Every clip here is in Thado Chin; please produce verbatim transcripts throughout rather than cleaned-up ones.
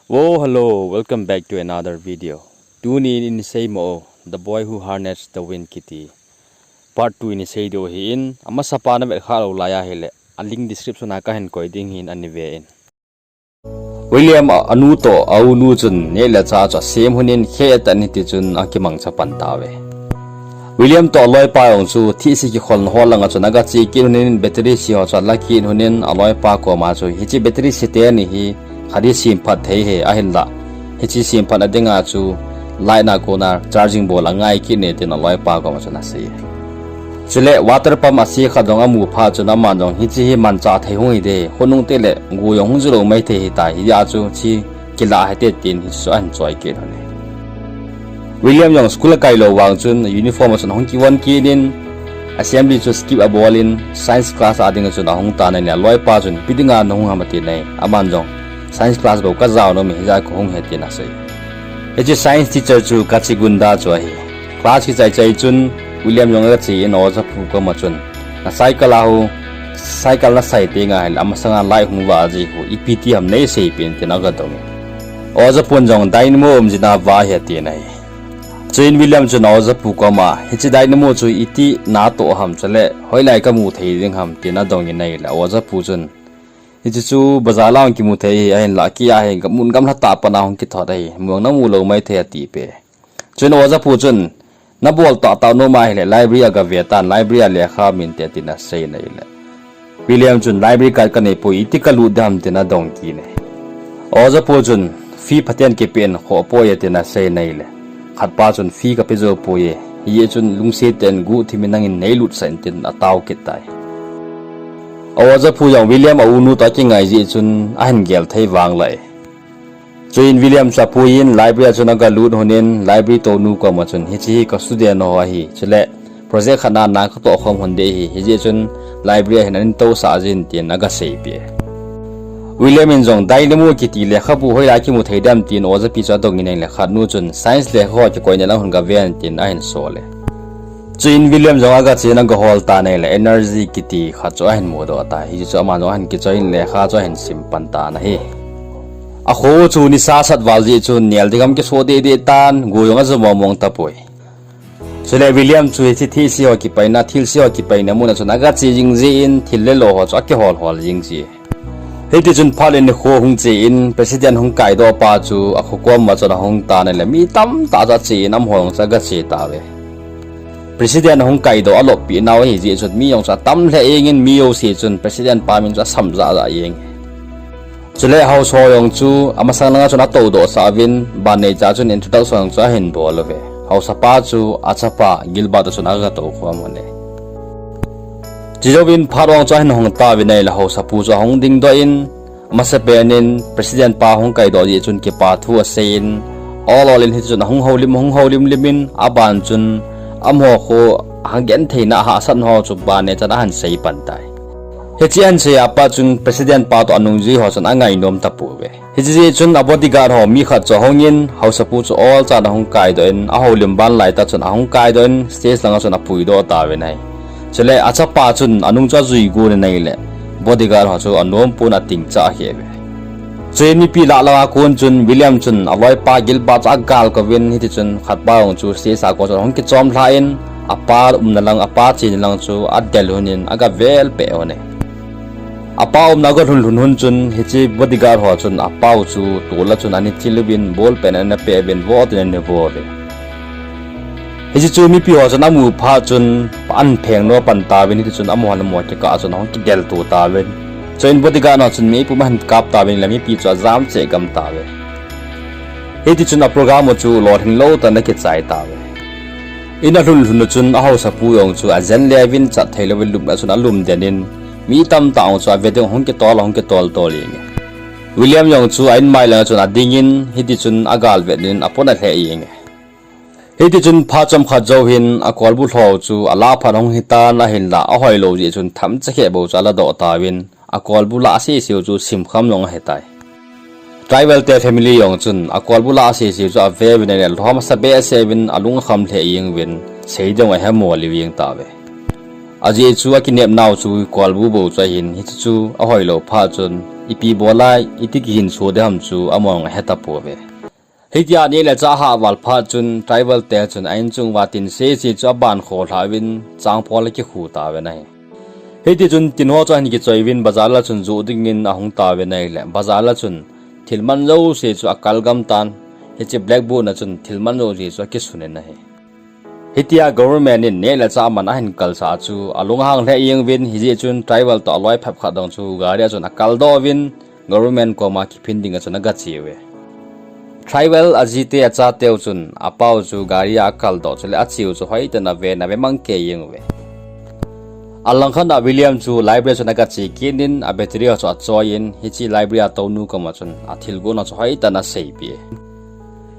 Wo, hello, welcome back to another video. Tuni in isei mo, The Boy Who Harnessed the Wind kiti. Part two in isei diu ahin, amasa pa na vet kha lou lai ahile, a link description a kahin koi ding ahin ani ve in. William a, anu toh, a u nu chun, neh le chah chu asem lhonin, khe tah in hiti chun, akimangcha pan tauve. William toh aloipa jong chu thihsi kikholna ho langa chun aga che kit lhonin, battery si ho chu ala kit lhonin, aloipa koma chu, hiche battery si teni hi, khat hi sem phat thei ahi, ahinlah. Hiche sem phat na dinga chu, light na kona charging bol angai kit e tin aloipa koma chun asei. Chule water pump ase khat jong amu phat chun aman jong hiche hi manchah thei hung hite, khonung tile go jong hung ju lou maithei hitai, hijeh chun hiche kilah hite tin hichu ahin choi kit lhon e. William jong school akai lou vang chun uniform a chun ahung kivon kit in, assembly chu skip abol in, science class a dinga chun ahung tan ahile, aloipa chun ipi dinga nahung ham atin ahi, aman jong science class bou kajao nom e, hijeh a kahung ahi tin asei. Hiche science teacher chu Kachigunda chu ahi. Class kichai chai chun William jong aga che in oja pu koma chun, na cycle a hu, cycle nasai teng ahile amasanga light hung vah ji hu, ipi ti ham neisei peh in tin aga dong in. Oja pun jong dynamo um jeh in avah ahi atin ahi. Chuin William chun oja pu koma, hiche dynamo chu iti natoh ham chule, hoilai kamu thei ding ham tin adong in ahile, oja pu chun, hiche chu bazar lang kimu thei ahi, ahinlah kei a hi mun gamla tah a pat a hung kithot ahi, mun namu lou maithei ati peh. Chuin oja pu chun, nabol tahtah nom ahile, library a gave tan, library a lekha min te tin asei in ahile, William chun, library card kanei poi, iti kalut ding ham tin adong kit e. Oja pu chun, fee phaten kipeh in khoh poi tin asei in ahile, khatpa chun, fee kape jou poi e, hijeh chun lungset tah in guhthim in nangin neilutsah in tin atao kit tai. Oja pu jong William a u nu toh akingai jeh chun ahin gel thei vang lai. Chuin William chu apui in library a chun aga lut lhonin, library tounu koma chun, hiche hi ka student ho ahi, chule project khat na na katoh khom lhon ding ahi, hijeh chun library a hin ahin tousah jin tin aga seipeh e. William in jong dynamo kiti lekhabu hoilai kimu thei dem tin ojapi chu adong in ahile, khatnu chun science lekha ho kikoina lang hung gaven tin ahin sol e. Chuin William jong aga chen aga hol tan ahile, energy kiti khat chu ahin mudoh tai, hichu aman jong ahin kichoi in lekha chu ahin sim pan tan ahi. Akho chu nisa sat val jeh chun nel ding ham kiso deh deh tan, go jong aja mong mong tapoi. Chule William chu hiche thilse ho kipaina, thilse ho kipaina mun a chun aga che jing jeh in thil le lo ho chu akihol hol jing ji. Hiti chun phat le nikho hung che in, president hung kaidoh pa chu akho koma chun ahung tan ahile, mi tamtah chu ache in amaho jong chu aga che tauve. President ahung kaidoh aloppeh nau ahi jeh chun mi jong chu atam lheh jeng in, mi jouse chun president pa min chu asam jah jah jeng e. Chule haosa ho jong chu amasang langa chun atoudohsah uvin, ban neicha chun introduction jong chu ahin bol uve. Haosapa chu achapa Gilbert toh chun aga tou khom lhon e. Chujouvin phat jong chu ahin hong tauvin ahile, haosapu chu ahung dingdoh in, amasapen in president pa hung kaidoh jeh chun kipa thu asei in, ol ol in hiti chun ahung houlim, ahung houlim lim in, aban chun amaho khu agentheina, ahahsatna ho chu ban neichan ahin sei pan tai. Hiche ahin sei a pat chun president pa toh anungjui ho chun angainom tapouve. Hiche jeh chun a bodyguard ho mi khat chu ahung in, haosapu chu olchan ahung kaidoh in, ahoulim ban laitah chun ahung kaidoh in, stage langa chun apuidoh tauvin ahi. Chule achapa chun anung chu ajui gon in ahile, bodyguard ho chu anom pon atingchah ahi uve. Chuin mipi lah langa kon chun William chun aloipa Gilbert chu agal kouvin, hiti chun khatpa jong chu stage a kon chun ahung kichom lhah in, apa umna lang, apa chena lang chu adel lhon in aga velpeh lhon e. Apa umna aga lhun lhun lhon chun hiche bodyguard ho chun apau chu tola chun ana chil uvin, ball pen ana peh uvin, vo tin ana vo uve. Hiche chu mipi ho chun amu phat chun ahin pheng nom pan tauvin, hiti chun amaho le amaho kikah a chun ahung kidelto tauvin. Chuin bodyguard ho chun mi pum ahin kap tauvin le mipi chu ajam cheh gam tauve. Hiti chun a program u chu lolhing lou tah in akichai tauve. In alhun lhun u chun ahaosapu jong chu ajen le uvin chat thei louvin lupna chun alum den in, mi tamtah jong chu ave ding ahung kitol, ahung kitol tol jeng e. William jong chu a inmai langa chun ading in, hiti chun agal vet in apona lheh jeng e. Hiti chun phat chomkhat jou hin akolbu lhou chu alah phat hung hitan ahinlah ahoilou jeh chun themcha keh bou chu aladoh tauvin, akolbu lah seseu chu simkham jong ahitai. Tribal te family jong chun akolbu lah seseu chu ave uvin ahile lhom asa behseh uvin alung akham lheh jeng uvin, sei ding ahemo lheh jeng tauve. Ajeh chu akinepnau chu kolbu bou chu ahin, hiche chu ahoilou phat chun ipi bol a iti kihinso ding ham chu amahon ahetapouve. Hitia neh le chah ahah val phat chun Tribal te chun a inchung uva tin sese chu aban kholha uvin changphol akikhu tauvin ahi. Hitichun tin ho chu ahin kichoi uvin bazar lah chun joh dingin ahung tauvin ahile, bazar lah chun thil man jouse chu akal gam tan, hiche blackboard na chun thil man jouse chu akisun in ahi. Hitia government in neh le chah man ahin kalsah chu alunghang lheh jeng uvin, hijeh chun Tribal toh aloi phep khat jong chu gari a chun akaldoh uvin, government koma kiphin dinga chun agache uve. Tribal ajite achateu chun apau chu gari a akaldoh chule acheu chu hoitah in aven, ave mang kei jeng uve. Alangkhat a William chu library a chun agache kit in a battery ho chu achoi in, hiche library a tounu koma chun athilgon ho chu hoitah in aseipeh e.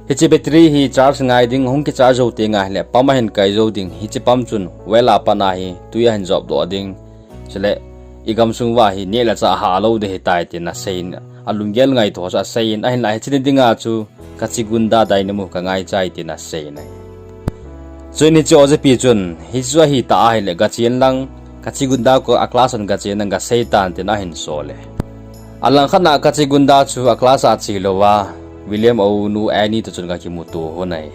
Hiche battery hi charge ngai ding, hung kicharge jou teng ahile pump ahin kai jou ding, hiche pump chun well a pat a hi twi ahin jopdoh ding, chule igamsung uva hi neh le chah ahah lou ding ahitai tin aseiyin, alunggel ngaito chu aseiyin, ahinlah hiche ni dinga chu Kachigunda Dynamo kangaichai tin aseiyin ahi. Chuin hiche ojapi chun hiche chu ahitah ahile gachen lang, Kachigunda a class a gachen lang gaseitan tin ahin sol e. Alangkhat a Kachigunda chu a class a chelouva William a unu Annie toh chun gakimuto lhon ahi.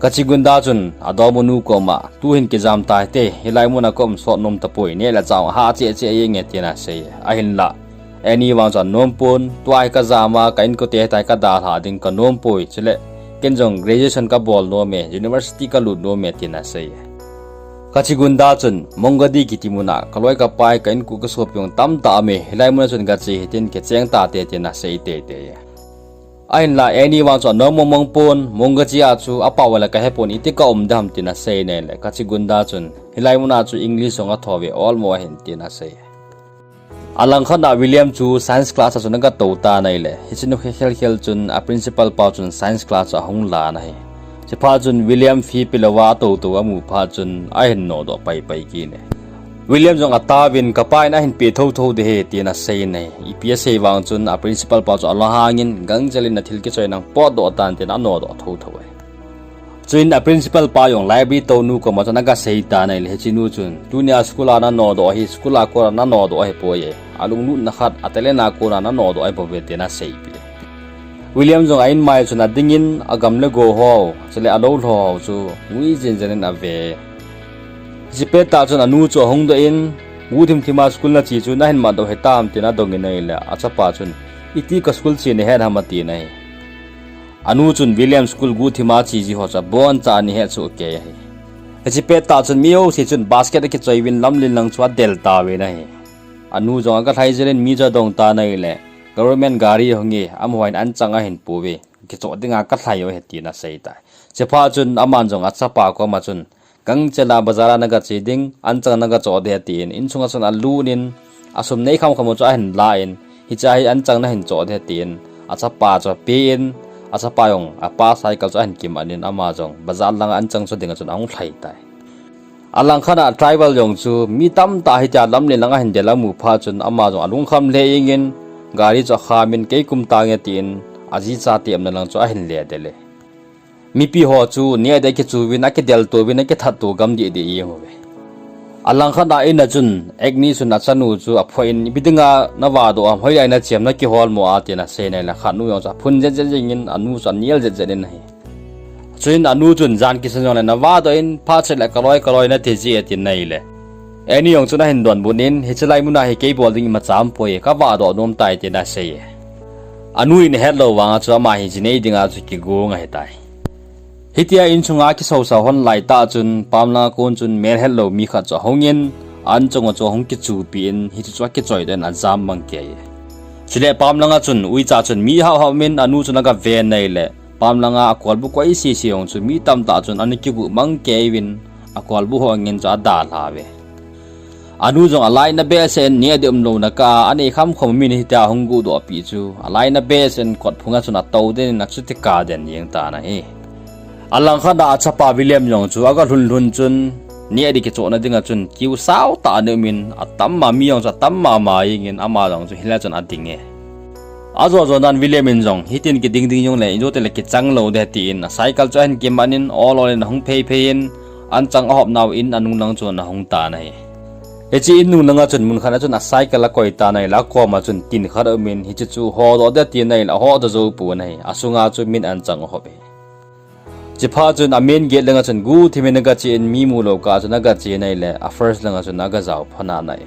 Kachigunda chun adongmanu koma, tuhin kijam taite, hilai muna kaum sot nom tapoi, neh le chah ahah cheh cheh jenge tin asei e. Ahinlah Annie vang chu anom pon, tua hi kajam a ka inkote hitia kadalhah ding kanom poi, chule ken jong graduation kabol nom e, university kalut nom e tin asei e. Kachigunda chun Mongadi kiti muna kaloi kapai, ka inkote kasopi jong tamtah aume, hilai muna chun gache hitin kicheng tate tin asei teitei e. Ahinlah Annie vang chu anom mongmong pon, Mongadi a chu apao le kahepon, iti kaum ding ham tin asei in ahile Kachigunda chun hilai muna chu English jong atho uve, olmo ahin tin asei e. Alangkhat a William chu science class a chun agatou tan ahile, hiche nu khelkhel chun a principal pa chun science class chu ahung lan ahi. Chuphat chun William fee pelouva atoutou amu phat chun ahin nodoh paipai kit e. William jong ataovin, kapa in ahin pe thouthou ding ahi tin aseiyin ahi. Ipi asei vang chun a principal pa chu alunghangin, gangchel in nathil kichoi nang potdoh tan tin anodoh thouthou e. Chuin a principal pa jong library tounu koma chun agasei tan ahile, hiche nu chun tunia school a nanodoh hi school a kona nanodoh ahipoi e, alunglutna khat, a talent a kona nanodoh ahibouve tin aseipeh e. William jong a inmai chun adingin agam le go ho chule alou lho ho chu ngui jenjen in ave. Hiche pettah chun anu chu ahungdoh in, guhthim thima school nache chu nahin matdoh hitam tin adongin ahile, achapa chun, iti ka school che nahet ham atin ahi. Anu chun William school guhthima che ji ho chu aboncha ana hetsoh kei ahi. Hiche pettah chun mi jouse chun basket akichoi uvin lamlen lang chu adel tauvin ahi. Anu jong agalhai jel in mi chu adong tan ahile, government gari ahunge, amaho in anchang ahin pouve, kichoh dinga kalhai u ahi tin aseitai. Chuphat chun aman jong achapa koma chun, gangchel a bazar a nagache ding, anchang nagachoh ding atin, insunga chun alut in, asum nei khamkham u chu ahin la in, hiche hi anchang nahin choh ding atin, achapa chu apen, achapa jong apa cycle chu ahin kiman in, ama jong bazar langa anchang choh dinga chun ahung lhai tai. Alangkhat a Tribal jong chu mi tamtah hitia lamlen lang ahin del amu phat chun ama jong alungkham lheh jengin, gari chu akham in, kei kum tange tin, ajichate umna lang chu ahin le del e. Mipi ho chu neh ding akichu uvin, akidelto uvin, akithatto gam deh deh jeng uve. Alangkhat a in a chun Agnes chun achanu chu aphoh in, ipi dinga navadoh ham, hoilai nachem, nakiholmo a tin asei in ahile, khatnu jong chu aphun jetjet jengin anu chu anel jetjet in ahi. Chuin anu chun, jan kisan jongle navadoh in, phat seh le kaloi kaloi nati ji e atin ahile, Annie jong chun ahin donbut in, hiche lai muna hi kei bol ding imacha aumpoi, kavadoh nom tai tin asei e. Anu in ahetlou vanga chu ama hi jinei dinga chu kigong ahitai. Hitia insunga kisousou lhon laitah chun, pamlanga kon chun melhetlou mi khat chu ahungin, anchang u chu ahung kichupi in, hiche chu akichoidoh in ajam mang kei e. Chule pamlanga chun uicha chun mi haham in anu chun agaven ahile, pamlanga akolbu koi sese jong chu mi tamtah chun ana kibuh mang kei uvin, akolbu ho angin chu adalha uve. Anu jong alainat behseh in neh ding umlouna kah a, anei khamkham min hitia ahung guhdoh pi chu, alainat behseh in kotphunga chun atou den in achuti kap den jeng tan ahi. Alangkhat a achapa William jong chu agalhun lhun chun, neh ding kichohna dinga chun queue saotah ana um in, atam ma, mi jong chu atam mama jengin, ama jong chu hilai chun ading e. Ajo jo nan William in jong, hitin kiding ding jongle, ijo teng le kichang lou ding tin, acycle chu ahin kiman in, ol ol in ahung phei phei in, anchang ahop nau in anung lang chun ahung tan ahi. Hiche in nung langa chun mun khat a chun a cycle akoi tan ahile, akoma chun tin khat aumin, hiche chu hodoh ding atin ahile, ahodoh jou pon ahi. Asunga chu min anchang ahop e. Chuphat chun a main gate langa chun guhthimin agache in, mi mulou kah a chun agache in ahile, a first langa chun agajao phat nai.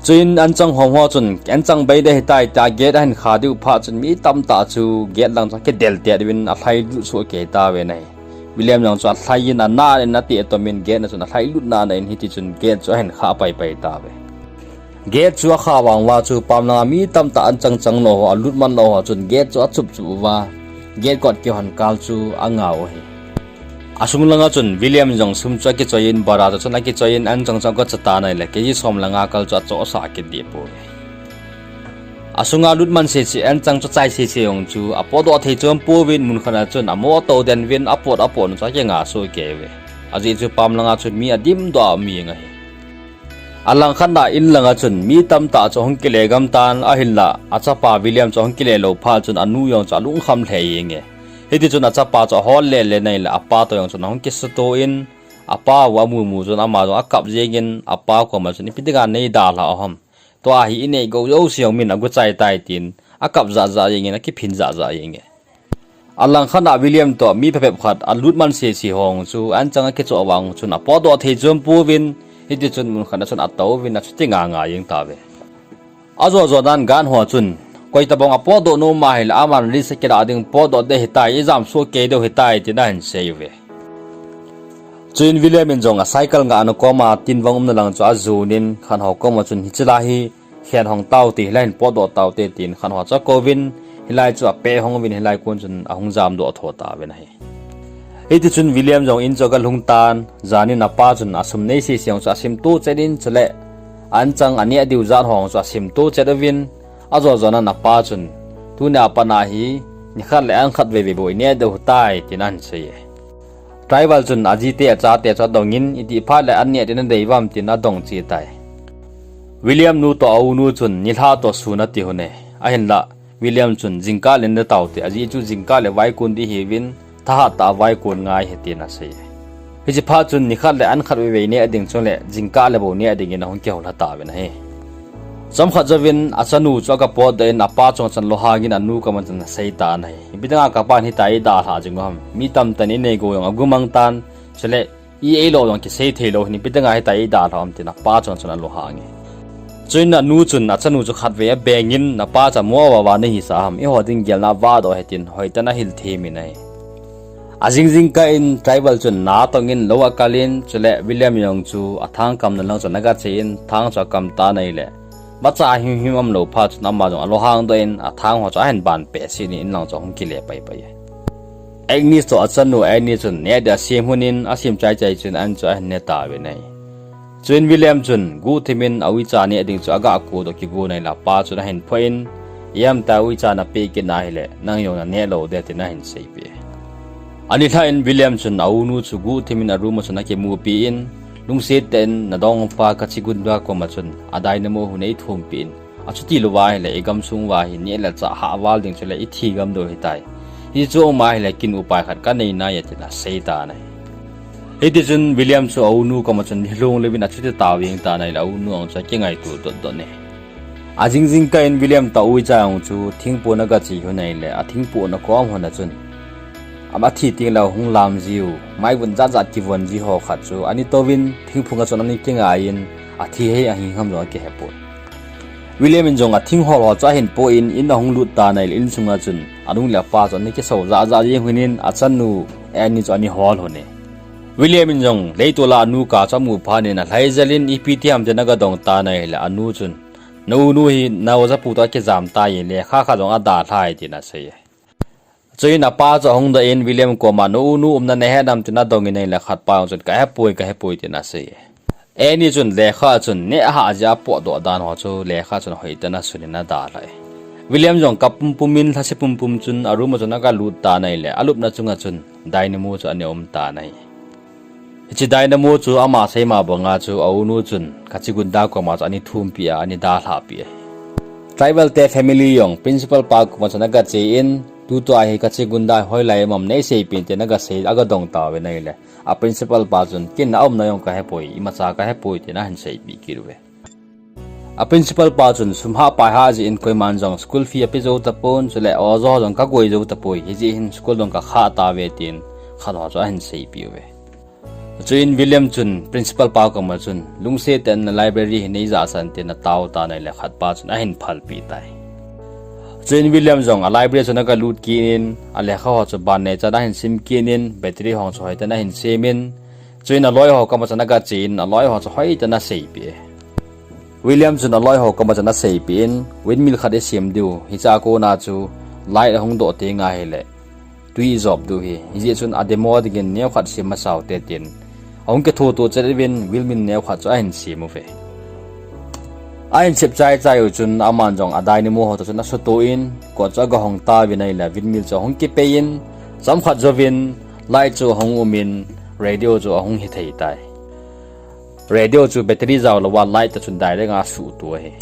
Chuin anchang hom ho chun, anchang bei ding ahitai tia gate ahin kha diu phat chun mi tamtah chu gate lang chu akidel tet uvin alhai lut soh kei tauve ahi. William jong chu alhai in, anan in, ateh tomin gate na chun alhai lut nan in, hiti chun gate chu ahin kha paipai tauve. Gate chu akha vang uva chu pam langa mi tamtah anchang chang lou ho, alut man lou ho chun gate chu achup chup uva, gate kot kihon kal chu angah u ahi. Asung langa chun William jong sum chu akichoi in, bara chu chun akichoi in, anchang chu agacha tan ahile, K G som le nga kal chu achohsah kit deh pouve. Asunga lut man sese, anchang chu chai sese jong chu apotdoh thei chom pouvin, mun khat a chun amo tou den uvin, apot apot nu chu akinga soh kei uve. Ajeh chu pam langa chun mi adimdoh a um jeng ahi. Alangkhat a in langa chun mi tamtah chu ahung kile gam tan, ahinla achapa William chu ahung kile lou phat chun anu jong chu alungkham lheh jenge. Hiti chun achapa chu ahol le le in ahile, apa toh jong chun ahung kisuto in, apa u amu mu chun ama jong akap jengin, apa koma chun, ipi dinga neidalhah u ham? Tua hi inei gou jouse jong min aguchai tai, tin akap jah jah jengin, akiphin jah jah jenge. Alangkhat a William toh mi phabep khat alut man sese ho chu anchang akichoh vang chun apotdoh thei chom pouvin, hiti chun mun khat a chun atouvin achuti nga nga jeng tauve. Ajo jo nan guard ho chun, koi tabang apotdoh nom ahile aman list akilah ding, potdoh ding ahitai, ijam soh kei diu ahitai, tin ahin sei uve. Chuin William in jong a cycle ngah na koma tin vang umna lang chu ajon in, khat ho koma chun, hiche lai hi khen hong taute, hilai hin potdoh taute, tin khat ho chu akouvin, hilai chu apeh hong uvin, hilai kon chun ahung jamdoh tho tauvin ahi. Hiti chun William jong in chu agalhung tan, jan in apa chun asum nei sese jong chu asimto chet in, chule anchang aneh diu jat ho chu asimto chet uvin, ajo jo nan apa chun, tunia pat a hi nikhat le an khatvei vei bou ineh diu ahitai, tin ahin sei e. Tribal chun ajite achate chu adongin, itih phat le an neh ding nadei uvem, tin adong cheh tai. William nu toh a-unu chun nilhah toh sun ati lhon e. Ahinla William chun, jingkah le ne taute, ajeh chu jingkah le vaikon ding ahiuvin, thahat tah a vaikon ngai ahi, tin asei e. Hiche phat chun nikhat le an khatvei vei neh ding chule jingkah le bou neh dingin ahung kihoulha tauvin ahi. Chomkhat jouvin achanu chu agapotdoh in, apa chunga chun aloh hangin anu koma chun asei tan ahi. Ipi dinga kapan hitia eidalhah jing u ham? Mi tamtah in inei gou jong agumang tan, chule i eilo jong kisei theilou hin, ipi dinga hitia eidalhah u ham, tin apa chunga chun aloh hange. Chuin anu chun achanu chu khatvei abengin, napa chu amo ava va nahisah ham, eiho ding gelna avahdoh ahi, tin hoitah in ahil them in ahi. Ajing jingkah in Tribal chun na atongin lou akalin, chule William jong chu athang kamna lang chun agache in, thang chu akam tan ahile, imacha himhim umlou phat chun ama jong aloh hangdoh in, athang ho chu ahin banpeh set in, in lang chu ahung kile paipai e. Agnes toh achanu Annie chun neh ding asem lhon in, asem chaichai chun an chu ahin ne tauvin ahi. Chuin William chun guhthimin a uicha neh ding chu agah kodoh kigon ahile, apa chun ahin phoh in, ihamtia uicha napeh kit na ahile nang jong naneh lou ding, tin ahin seipeh e. Anilhah in William chun a-unu chu guhthimin a room a chun akimupi in, lungset tah in, nadongpa Kachigunda koma chun a dynamo hu neithumpeh in, achuti louva ahile igamsung uva hi neh le chah hah val ding chule ithi gam diu ahitai. Hichu um ahile kin upai khat kanei nai e, tin asei tan ahi. Hitichun William chu a-unu koma chun nilhung louvin achuti tao jeng tan ahile, a-unu jong chu akingaito dotdot e. Ajing jingkah in William toh uicha jong chu thingpohna agache lhon ahile, athingpohna kom lhon a chun ama thi tengle hung lam jiu, maivun jatjat kivon ji ho khat chu ana touvin, thingphung a chun ana kingai in, athi hi ahing ham jong akihepoi. William in jong athinghol ho chu ahin poh in, in ahung lut tan ahile, insunga chun anu le apa chu ana kisou jahjah jeng lhon in, achanu Annie chu ana hol lhon e. William in jong leitol a anu kah chu amu phat in alhai jel in, ipi ti ham tin agadong tan ahile, anu chun, na-unu hi na-ojapu toh akijam tai, lekha khat jong adalhah e, tin asei e. Chuin apa chu ahung doh in William koma, na-unu umna nahet nam tin adong in ahile, khatpa jong chun kahepoi, kahepoi tin asei e. Annie chun lekha chun neh hah jeh a apotdoh dan ho chu lekha chun hoitah in asun in adalhah e. William jong kap pumpum in lhase pumpum chun a room a chun agalut tan ahile, alupna chunga chun dynamo chu ana um tan ahi. Hiche dynamo chu ama seima banga chu a-unu chun Kachigunda koma chu ana thumpeh a, ana dalhah peh ahi. Tribal te family jong principal pa koma chun agache in, Tutua hi kache gunda hoilai um am neiseipeh in tin agasei, agadong tauve ahile, a principal pa chun, ken na umna jong kahepoi, imacha kahepoi tin ahin seipeh kit uve. A principal pa chun sum hahpai hah jeh in koiman jong school fee ape jou tapon, chule oja ho jong kagoi jou tapoi, hijeh hin school jong kakhah tauve tin khat ho chu ahin seipeh uve. Chuin William chun principal pa koma chun, lungset tah in na library hi neijahsah in tin atao tan ahile khat pa chun ahin phalpeh tai. Chuin William jong a library chu agalut kit in, alekha ho chu ban neichan ahin sim kit in, battery ho chu hoitah in ahin sem in, chuin aloi ho koma chun agache in, aloi ho chu hoitah in aseipeh e. William chun aloi ho koma chun aseipeh in, windmill khat isem diu, hichea kona chu light ahung doh teng ahile twi ijop diu ahi, hijeh chun ademo dingin neokhat sem masa ute tin, ahung kithoto chet uvin windmill neokhat chu ahin sem uve. Ahin sep chaichai u chun aman jong a dynamo ho toh chun asuto in, kot chu agahong tauvin ahile windmill chu ahung kipei in, chomkhat jouvin light chu ahung um in, radio chu ahung hithei tai. Radio chu battery jaolouva light toh chun direct a asuhto ahi.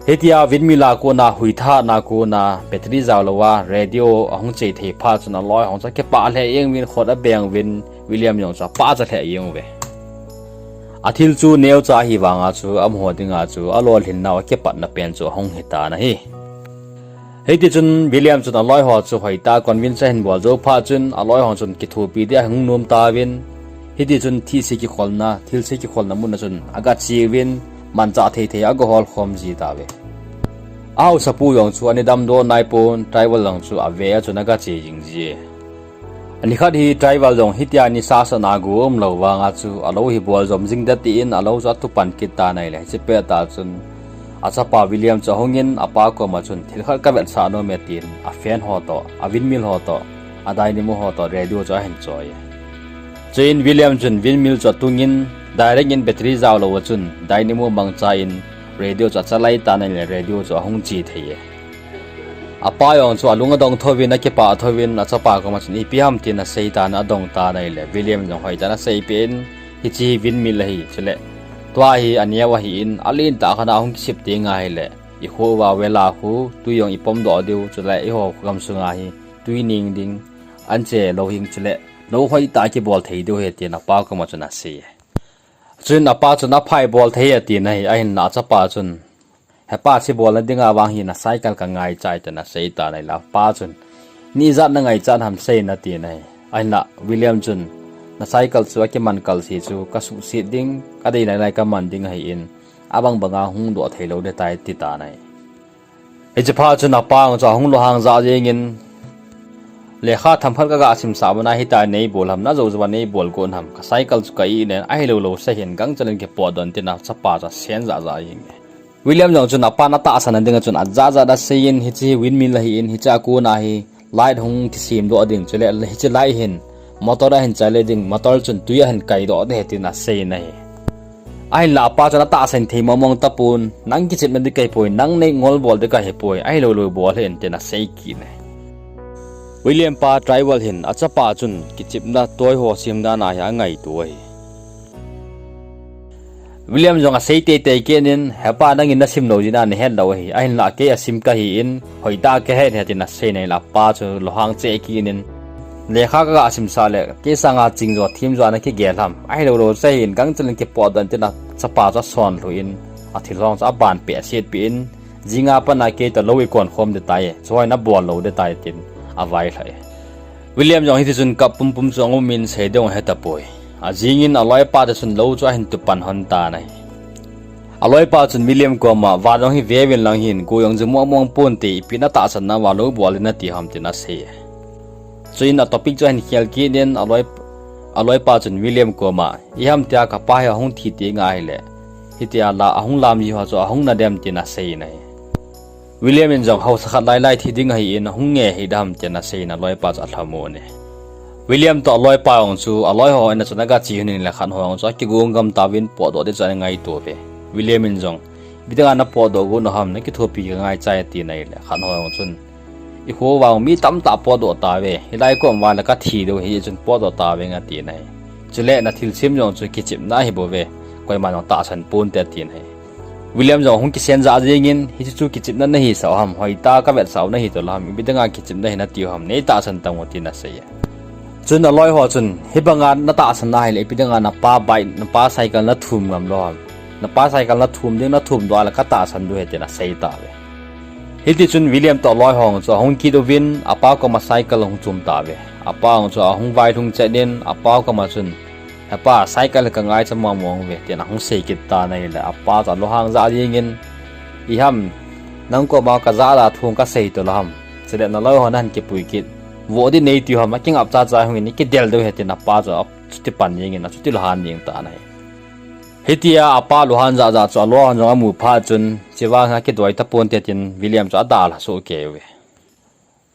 Hitia windmill a kona, hui thahatna kona battery jaolouva radio ahung chethei phat chun aloi ho chu akipah lheh jeng uvin, khut abeng uvin, William jong chu apachat lheh jeng uve. Athil chu neocha ahivanga chu amaho dinga chu alolhinnau akipatna pen chu ahung hitan ahi. Hitichun William chun aloi ho chu hoitah a convince ahin bol jou phat chun aloi ho chun kithopi dia ahung nom tauvin, hitichun thilse kikholna, thilse kikholna muna chun agacheuvin, manchah theithei agahol khom ji tauve. Ahaosapu jong chu ana damdoh naipon, Trevor jong chu ave a chun agache jing ji e. Nikhat hi Trevor jong hitia nisa sahna go umlou vanga chu alou hi bol jom jing ding tin alou chu atupan kit tan ahile, hiche pettah chun achapa William chu ahungin apa koma chun, thil khat kavetsah nom e tin a fan ho toh, a windmill ho toh, a dynamo ho toh radio chu ahin choi e. Chuin William chun windmill chu atungin, direct in battery jaolou a chun dynamo mangcha in radio chu achalai tan ahile radio chu ahung che thei e. Apa jong chu alung adong thouvin, akipah thouvin, achapa koma chun ipi ham tin asei tan adong tan ahile, William jong hoitah in aseipeh in, hiche hi windmill ahi, chule tua hi aneo ahin, alen tah khat a ahung kisep teng ahile, ikho uva vela khu twi jong ipomdoh diu, chule eiho gamsunga hi twi neng ding, anche louhing chule lou hoitah kibol thei diu ahi tin apa koma chun asei e. Chuin apa chun aphai bol thei atin ahi, ahinla achapa chun, hepa, hiche bolna dinga vang hi na cycle kangaichai tin asei tan ahile apa chun, ni ijat nangaichat ham seiin atin ahi. Ahinla William chun, na cycle chu akiman kalse chu kasuhset ding, kadei nailai kaman ding ahin, abang banga hung doh theilou ding tai ati tan ahi. Hiche phat chun apa jong chu ahung lunghang jah jengin, lekha themkhat kaga simsah mana hitia neibol ham, najou jouva neibol gon ham, ka cycle chu ka inen, ahilou lou seihin gangchel in kipotdoh in tin achapa chu asen jahjah jenge. William jong chun apan atahsan na dinga chun ajat jat aseiyin, hiche hi windmill ahin, hichea kona hi light hung kisemdoh ding, chule hiche light hin motor ahin chaile ding, motor chun twi ahin kaidoh ding ahi tin aseiyin ahi. Ahinla apa chun atahsan thei mongmong tapon, nang kichepna ding kahipoi, nang neingol bol ding kahipoi, ahilou lou bol hih in tin asei kit e. William pa Trevor hin achapa chun kichepna toy ho sem dan ahi angaito ahi. William jong asei teitei kit in, hepa, nangin nasim lou jeh a nahet lou ahi, ahinla kei asim kahin, hoitah kahet ahi tin asei in ahile apa chu lunghang cheh kit in, lekha kaga simsah le kei sanga chingjo themjo a nakigel ham, ahilou lou seihin gangchel in kipotdoh in tin achapa chu asonlhu in, athil ho chu abanpeh asetpeh in, jinga pat a kei toh lou ikon khom ding tai, chuhoi nabol lou ding tai tin availhah e. William jong hitichun kap pumpum chu angumin sei ding ahetapoi. Ajingin aloipa toh chun lou chu ahin tupan lhon tan ahi. Aloipa chun William koma, van jong hi veuvin lang hin, go jong ju mongmong ponte, ipi natahsan nauva lou bol in nati ham tin asei e. Chuin a topic chu ahin khel kit in, aloi, aloipa chun William koma, iham tia kapa hi ahung thi teng ahile, hitia la ahung lam ji ho chu ahung nadem tin aseiyin ahi. William in jong haosa khat lailai thi ding ahin, ahung nge hidam tin aseiyin aloipa chu alhamon e. William toh aloipa jong chu aloi ho in a chun agache lhonin le khat ho jong chu akigong gam tauvin potdoh ding chu ana ngaito uve. William in jong, ipi dinga napotdoh gon u ham, nakithopi kangaichai atin ahile khat ho jong chun, ikho uva mi tamtah potdoh tauve, hilai kom uva le kathi diu ahi chun potdoh tauveng atin ahi. Chule nathilsem jong chu kichepna ahibouve, koiman jong tahsan ponte atin ahi. William jong ahung kisen jah jengin, hichu chu kichepna nahi sao ham, hoitah a kavetsah u nahi tolou ham, ipi dinga kichepna hi natiu ham, neitahsan tan o tin asei e. Chun aloi ho chun, hibanga natahsan ahile, ipi dinga napa bike, napa cycle nathum ngam lou ham. Napa cycle nathum ding, nathum doh a le katahsan diu ahi tin asei tauve. Hiti chun William toh aloi ho chu ahung kit uvin, apa koma cycle ahung chom tauve. Apa jong chu ahung vailhung chet in, apa koma chun, "He pa, cycle ka ngaicha mong mong uve," tin ahung sei kit tan ahile, apa chu alunghang jah jengin, "Iham, nang koma kajah a thu kasei tolou ham. Chule naloi ho nahin kipui kit. Vo ding neitiu ham, akingap cha cha hungin, ikidel diu ahi," tin apa chu achuti pan jengin, achuti lunghang jeng tan ahi. Hitia apa lunghang jah jah chu aloi hon jong amu phat chun, chuvang akidoi taponte tin William chu adalha soh kei uve.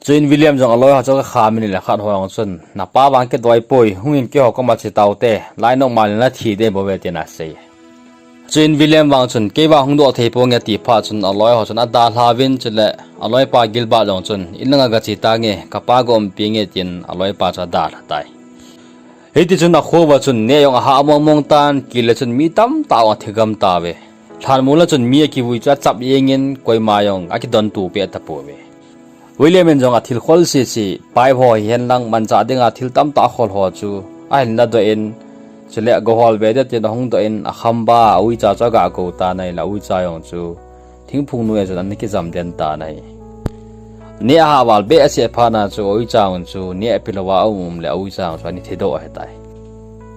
Chuin William jong aloi ho chu akikhamin ahile khat ho jong chun, "Napa vang kidoi poi, hungin keiho koma che taute, lai nokma le nathi ding bou ve," tin asei. Chuin William vang chun, "Kei vang hung doh thei ponge," ati phat chun aloi ho chun adalha uvin, chule aloipa Gilbert jong chun, "In langa gache tange, kapa ga umpi nge," tin aloipa chu adalha tai. Hiti chun akho uva chun neh jong ahah mong mong tan, kile chun mi tamtah jong athigam tauve. Lhanmol a chun mi akivui chu achap jengin, koima jong akidonto peh tapouve. William in jong athil khol sese, pipe ho hihen lang manchah dinga thil tamtah khol ho chu ahin ladoh in, chule gohol ve ding tin ahung doh in, akhamba, auicha chu aga kou tan ahile, auicha jong chu thingphung noiya chun ana kijam den tan ahi. Neh ahah val behseh phat na chu auicha jong chu neh apeh louva aum um le auicha jong chu ana thidoh ahitai.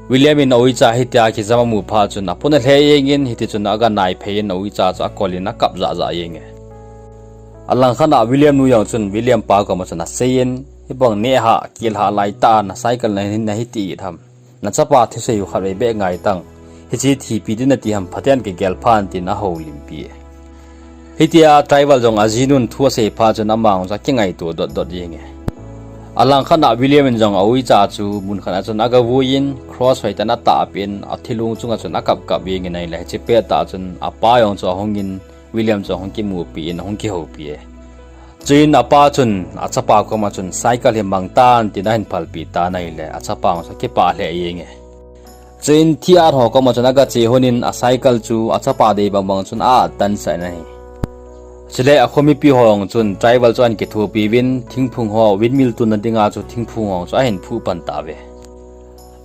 William in auicha hitia kijam amu phat chun apun alheh jengin, hiti chun aga naiphei in auicha chu akol in akap jah jah jenge. Alangkhat a William nu jong chun William pa koma chun aseiyin, "Hibang neh hah, kil hah laitah a na cycle nahin, nahin ti it ham. Nachapa thusei u khatvei beh ngai tan. Hiche thipi ding nati ham, phaten kigel phan," tin ahoulimpi e. Hitia driver jong ajinun thu asei phat chun ama jong chu akingaito dot dot jenge. Alangkhat a William in jong auicha chu munkhat a chun aga vuiyin, cross hoitah in atahpeh in, athilong chunga chun akap kap jengin ahile, hiche pettah chun apa jong chu ahungin, William chu ahung kimupi in ahung kihoupi e. Chuin apa chun achapa koma chun cycle hi mang tan tin ahin phalpi tan ahile, achapa jong chu akipah lheh jenge. Chuin thiat ho koma chun aga che lhonin acycle chu achapa dei bang bang chun a-at tansah in ahi. Chule akho mipi ho jong chun driver chu ahin kithopi uvin, thingphung ho, windmill tunna dinga chu thingphung ho chu ahin phuh pan tauve.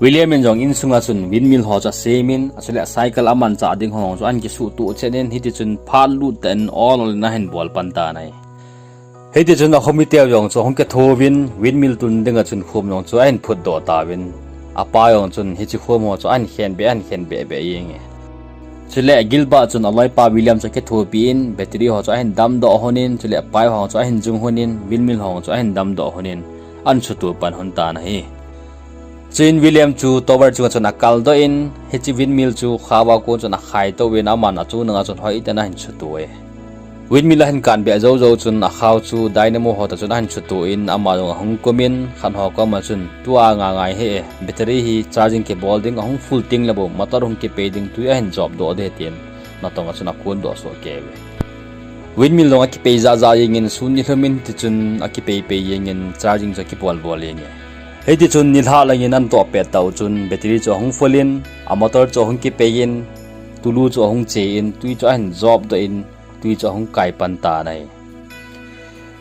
William in jong insunga chun windmill ho chu asemin, achule cycle amanchah ding ho chu ahin kisuhtoh chenin, hiti chun phat lut tah in ol ol in ahin bol pan tan ahi. Hiti chun akho miteu jong chu ahung kithouvin, windmill tun dinga chun khom jong chu ahin phutdoh tauvin, apa jong chun hiche khom ho chu ahin khenbeh, ahin khenbeh beh jenge. Chule Gilbert chun aloipa William chu akithopi in, battery ho chu ahin damdoh lhonin, chule pipe ho chu ahin jung lhonin, windmill ho chu ahin damdoh lhonin, ahin suhtoh pan lhon tan ahi. Chuin William chu tower chunga chun akaldoh in, hiche windmill chu khao a kon chun akhaitou vin, aman achung langa chun hoitah in ahin suhtoh e. Windmill ahin kanbeh jou jou chun akhao chu dynamo ho toh chun ahin suhtoh in, ama jong ahung kumin, khat ho koma chun, "Tua nga ngai hih e, battery hi charging kibol ding, ahung full tengle bou motor hung kipei ding, twi ahin jopdoh ding ahi," tin natonga chun akondoh soh kei uve. Windmill jong akipei jah jah jengin, sun nilhumin, hiti chun akipei pei jengin, charging chu akibol bol jenge. Hiti chun nilhah langin ahin toh pet tah u chun battery chu ahung full in, amotor chu ahung kipei in, tulu chu ahung che in, twi chu ahin jopdoh in, twi chu ahung kai pan tan ahi.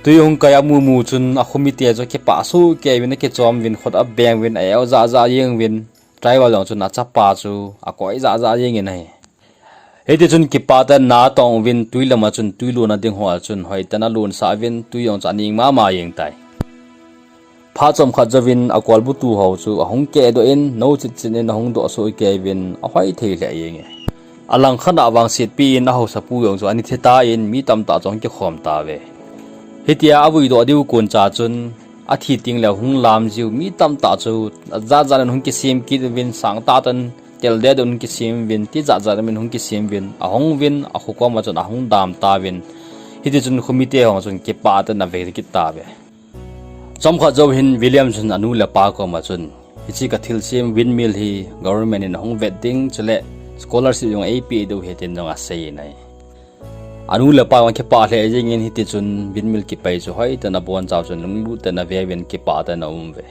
Twi ahung kai amu mu chun akho mite chu akipah soh kei uvin, akichom uvin, khut abeng uvin, a-eu jah jah jeng uvin, driver jong chun achapa chu akoi jah jah jengin ahi. Hiti chun kipah tah in ana tong uvin, twi lama chun twi lonna ding ho a chun hoitah in alonsah uvin, twi jong chu aning mama jeng tai. Phat chomkhat jouvin akolbutu ho chu ahung kehdoh in, nou chitchin in ahung doh soh kei uvin, ahoi thei lheh jenge. Alangkhat a vangsetpi in ahaosapu jong chu ana thi tan, mi tamtah chu ahung kikhom tauve. Hitia avuidoh diu koncha chun, athi tengle hung lam jiu mi tamtah chu ajat jat in hung kisem kit uvin, sangtah tah in tel deh deh in hung kisem uvin, tijat jat in hung kisem uvin, ahung uvin, akho koma chun ahung dam tauvin. Hiti chun khomite ho chun kipah tah in ave kit tauve. Chomkhat jou hin William chun anu le apa koma chun, "Hiche kathilsem windmill hi government in ahung vet ding, chule scholarship jong eipeh diu ahi," tin jong aseiyin ahi. Anu le apa jong akipah lheh jengin, hiti chun windmill kipei chu hoitah in abonchau chun lunglut tah in aveuvin, kipah tah in aum uve.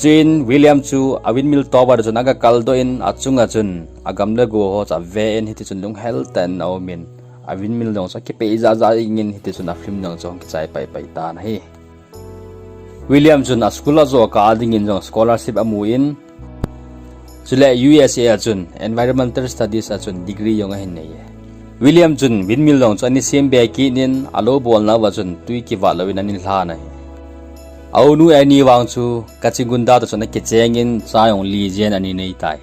Chuin William chu a windmill tower chun aga kaldoh in achunga chun agam le go ho chu aven hiti chun lunghel tah in aumin, a windmill jong chu akipei jaja ingin hiti chun a film jong chu hung kichai paipai tan ahi. William chun a school a jo kah dingin jong scholarship amu in, chule U S A a chun Environmental Studies a chun degree jong ahin nei e. William chun windmill jong chu ani sem be kit in alo bolna uva chun tui kivat louvin ani lhan ahi. A unu Annie vang chu Kachi Gunda toh chun akicheng in cha jong li jen ani nei tai.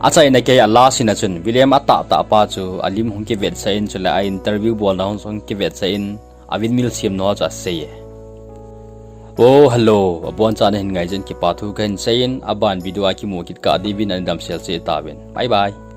Achaina kei a last in a chun William atahtah pa chu alim hung kivetsah in chule a interview bolna hung, hung kivetsah in a windmill semna chu asei e. Oh, hello. Abonchan nahin ngai jeh in kipa thu kahin sei in, aban video a kimu kit kah diuvin nadamsel cheh tauvin. Bye bye.